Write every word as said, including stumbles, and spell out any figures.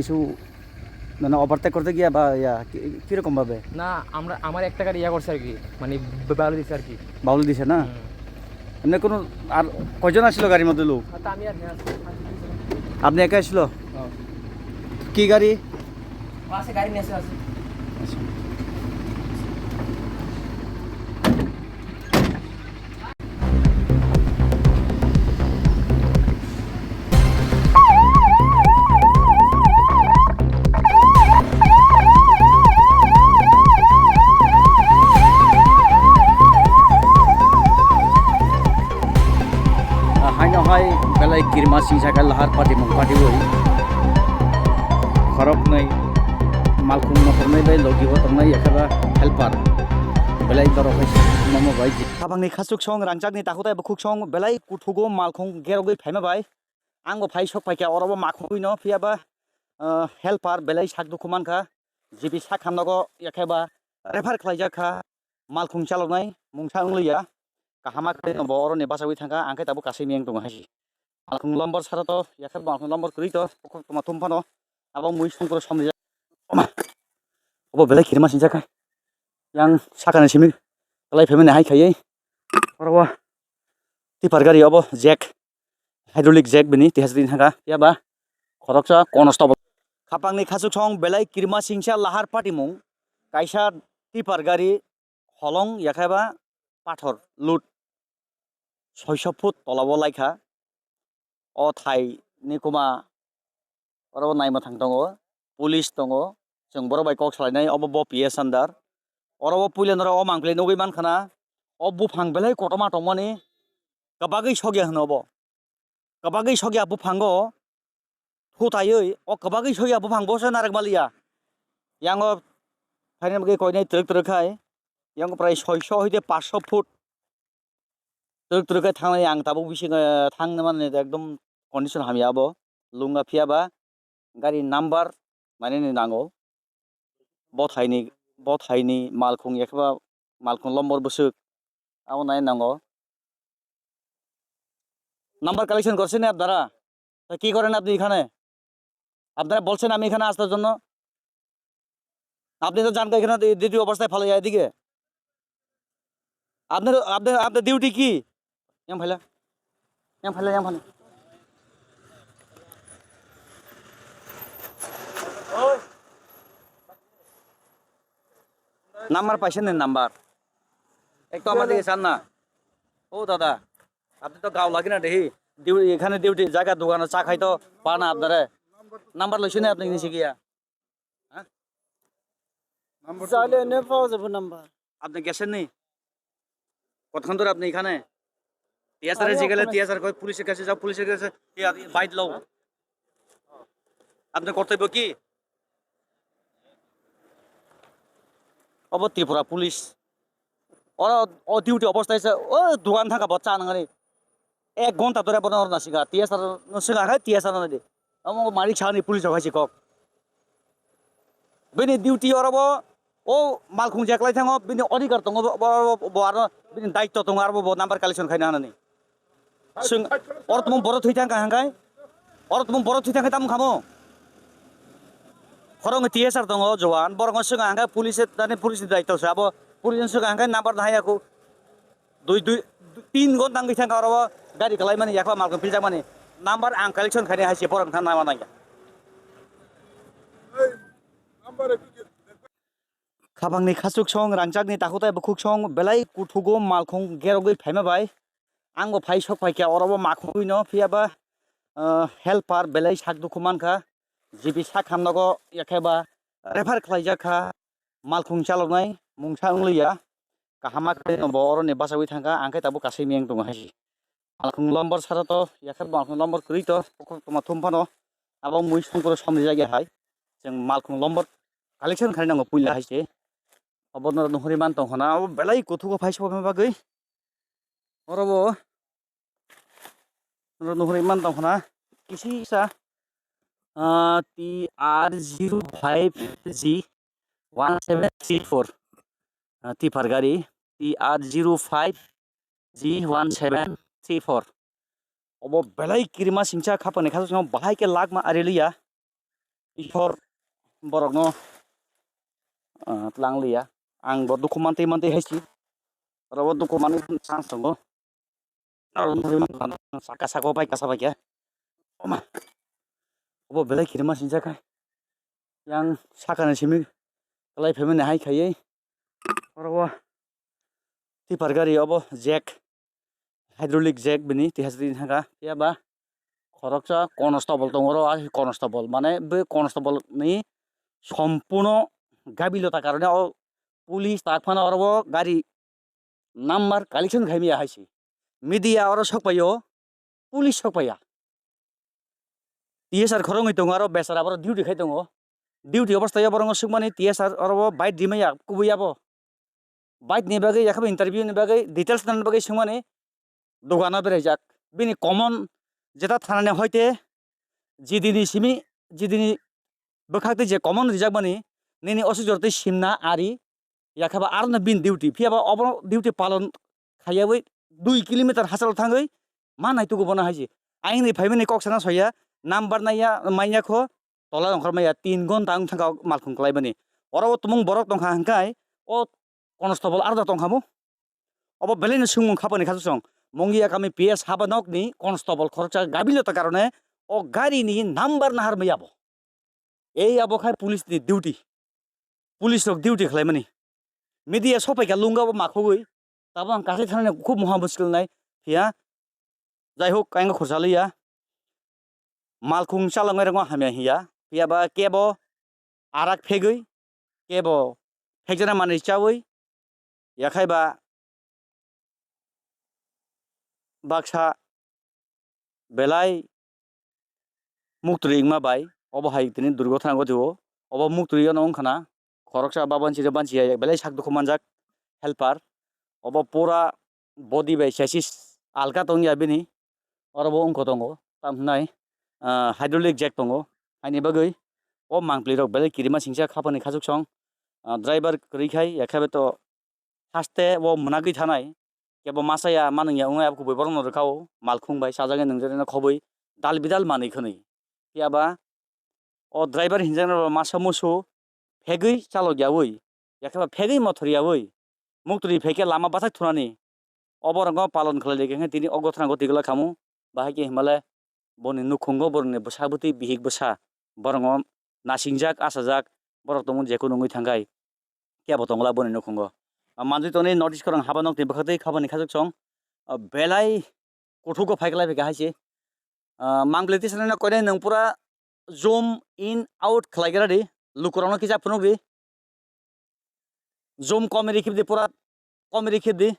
একটু মানে ওভারটেক করতে গিয়া বা ইয়া কি-, কিরকম ভাবে? না, আমরা, আমার একটা গাড়ি ইয়া করছে আর কি, মানে বা-, বাউলে দিছে আর কি। বাউলে দিছে না? হুম। এমনি কোনো আর কয়জন আসলো গাড়ির মধ্যে লোক? আর তো আমি আর হ্যাঁ, আছি। আপনি একা আসলো? হ্যাঁ। কি গাড়ি? বাসে গাড়ি নিয়ে আসে, আসে। আচ্ছা। Haino hai belai kirima singsa khe lahar patimung patiwi. Khoroknwi malkhung nokhornwi bai logi o tongnai yakheba helper. Belai dorok hai momo bai. Habangni khasuk song rangchakni takhutai bukhuk song belai kuthugo malkhung gerogwi phaima bai. Ang bo phai sok phaikha oro bo makhungwi no phiya ba, ah, helper belai sak dukhu mankha. G P sak hamnago yakheba refer khlaijak kha. Malkhung chaloknai mungsa wngliya. Kahama khe no bo oroni bachawi thangkha, ang khe tabuk kasaimiyang tongo hai se. Malkhung lombor sara to, yakhar malkhung lombor kwrwi to, pokhok tongma thum phano, abo mui songkro somni jak. Oma. Obo belai kirima sinjak kha. Yang sakani simi, kalai phaimani hai khaiwi. Oro o tipper gari obo jack, hydraulic jack bini, tihas din thangkha, yaba khoroksa kono stop. Khapangni khasuk song belai kirima singsa lahar patimung, kaisa tipper gari holong yakheba pathor lut soiso foot tolao laikha. O thai ni kuma oro naima thang tongo, police tongo, chwng borok bai kok salainai obo bo P S under. Oro bo puila norok o mangpili nugwi mankha na, o buphang belai kotorma tongmani kwbagwi sokya hwno obo. Kwbagwi sokya buphango thutaiwi, o kwbagwi sokya buphang bo se narwk maliya. Yango phaina bagwi koinai twrwk twrwk khai, yango prai soiso hoite paanch sho foot twrwk twrwk khai thangnai ang tabuk bising, eh, thangna mani ekdom condition hamya abo. Lungya phiya ba gari number nainani nango. Bo thaini, bo thaini malkhung yakheba malkhung lombor bwswk abo nai nango. Number collection করছেন আপনারা? তা কি করেন আপনি এখানে? আপনারা বলছেন আমি এখানে আসার জন্য? আপনি তো জানকা এখানে ডি-, ডিউটি অবস্থায় ফালাই এদিকে। আপনার, আপনার, আপনার ডিউটি কি? ইয়াম ফাইলা। ইয়াম ফাইলা, ইয়াম ফাইলা। নাম্বার পাইছেন নি নাম্বার? একটু আমার দিকে চান না। ও দাদা, আপনি তো গাঁও লাগে না দেখি। ডিউ-, এখানে ডিউটি জায়গা দোকানে চা খাইতো পান না আপনারা। নাম্বার লইছেন নি আপনি নিচে গিয়া? হ্যাঁ? নাম্বার তো চাইলে এনে পাওয়া যাবে নাম্বার। আপনি গেছেন নি? কতক্ষণ ধরে আপনি এখানে? টিএসআর এ আরে জিগেলে ওখানে টিএসআর কয় পুলিশের কাছে যাও, পুলিশের কাছে ইয়া, বাইট লও। আপনার কর্তব্য কি? Of Tripura police. Oro o duty obostai se o dogan thangkha bo cha nangani. Ek ghonta dore bono oro nasikha, T S R no swngkha khe T S R no nadi. Omo malik sani police rok hai se kok. Bini duty oro bo o malkhung jeklai thango, bini odhikar tongo bo, bo, bo, bo aro bini daitto tongo, aro bo, bo number collection khaina hanani. Swng, oro tamo borok thwi thangkha hangkai? Oro tamo borok thwi thangkha tamo khamo? Khoroknwi T S R tongo jowan, borokno swngkha hangkhe police tani police ni daitto se abo police ni swngkha hangkhe number no haiya khu. Dui, dui, tin ghonta wngwi thangkha oro o gari kwlaimani yakla malkhung piljakmani. Number ang collection khainai hai se borok wngkha nama nangya. Khapangni khachuk song, rangchakni takhuk tai bukhuk song, belai kuthugo malkhung gerogwi phaima bai. Ang bo phai sok phaikha, oro bo makhungwi no phiya ba, ah, helper belai sak dukhu mankha. G P sak hamnago yakhe ba refer khlaijak kha. Malkhung chaloknai mungsa wngliya. Kaham ma khe no bo oroni bachaui thangkha, ang khe tabuk kasaimiyang tongo hai se. Malkhung lombor sara to, yakhe malkhung lombor kwrwi to, bukhuk tongma thum phano, abo mui songkoro somni jagya hai. Chwng malkhung lombor collection khainai nango puila hai se. Obo norok nuhuri man tongkha na, abo belai kuthugo phai sokma bagwi. Oro bo, norok nuhuri man tongkha na, kisisa, ah, T R zero five G one seven three four, ah, tipper gari, T R zero five G one seven three four. Obo belai kirima singcha khapangni khasukno bahai khe lakma ari liya. Ishwar borokno, ah, tlang liya. Ang bo dukhu mantwi mantwi hai si. Oro bo dukhu manwi chance tongo. Aro saka saka bai kasa bai khe. Oma. Obo belai kirima sinjak hai. Yang sakani simi kwlai phaimani hai khaiwi. Oro o tipper gari obo jack, hydraulic jack bini tihasri thangkha. Phiya ba khoroksa constable tongo oro, ah, constable mane bw constable ni sompurno gabilota karone o police tak phano oro o gari number collection khaimaya hai se. Media oro sok paio, police sok paiya. T S R khoroknwi tongo, aro bechara borok duty khai tongo. Duty obosthaio borokno swkmani T S R oro bo bike rimaya kubui abo. Bike ni bagwi yakhe bo interview ni bagwi details nani bagwi swngmani dogano beraijak. Bini common jeta thanani hoite G D ni simi, G D ni bwkhak tei je common rijakmani nini osi jor tei simna ari yakhe ba aro no bini duty, phiya ba obo duty palon khaiyawi dui kilometer hachalo thangwi ma naitugo bono hai se. Ayang ni phaimani kok sana soya, number naiya, manya kho, tola ongkhor maya, tin gonta wng thangkha o malkhung kwlaimani. Oro o tumung borok tongkha hwnkhe o constable arda tongkha mo. Obo belai no swngmung khapani khasuk song. Mongia kami P S haba nok ni constable khoroksa gabilota karone o gari ni number nahar maya bo. Ei abo khai police ni duty. Police rok duty khlaimani. Media sopai kha lunga bo makhogwi. Tabo ang kasai thanani khub moha muskil nai. Phiya jai hok kaingo khursa liya. Malkhung chalangwi rokno hamya hiya. Phiya ba kebo arak phegwi, kebo phekjana manwi chawi, yakhai ba baksa belai muktwi wngma bai obo hai tini durgothana gotio. Obo muktwi ono wngkhana khoroksa ba banchi re banchi ya belai sak dukhu manjak helper. Obo pura body bai chassis alka tongya bini. Oro bo wngkho tongo tamhinai, ah, hydraulic jack tongo. Haini bagwi o mangpli rok belai kirima singsa khapani khasuk song, ah, driver kwrwi khai yakhe to haste o mwnagwi thanai. Kebo masa ya manung ya wngya kubui borok no rwkha o malkhung bai sajagwi nwngjani khobwi dal bidal manwi khwnwi. Phiya ba o driver hinjaknai rok masa musu phegwi chalok yawi, yakhe ba phegwi mothor yawi, muktwi phai khe lama bwsai thunani. O borok no palon khlai di khe tini o gothana goti gwla khamu, bahai khe hinmale boni nukhungo borok ni bwsa bwtwi bihik bwsa borok no nasingjak, asajak, borok tongmani jekheno wngwi thangkhai. Kebo tongla boni nukhungo. Ah, manjui tongni notice kwrwng haba nokni bwkhaktwi khabani khajak song, ah, belai kuthuk o phai kwlai phaikha hai se. Ah, mangpili tisana no koinai nwng pura zoom in out khlai gra di, lukurok no kisa phunuk di. Zoom komiri khibdi pura, komiri khibdi.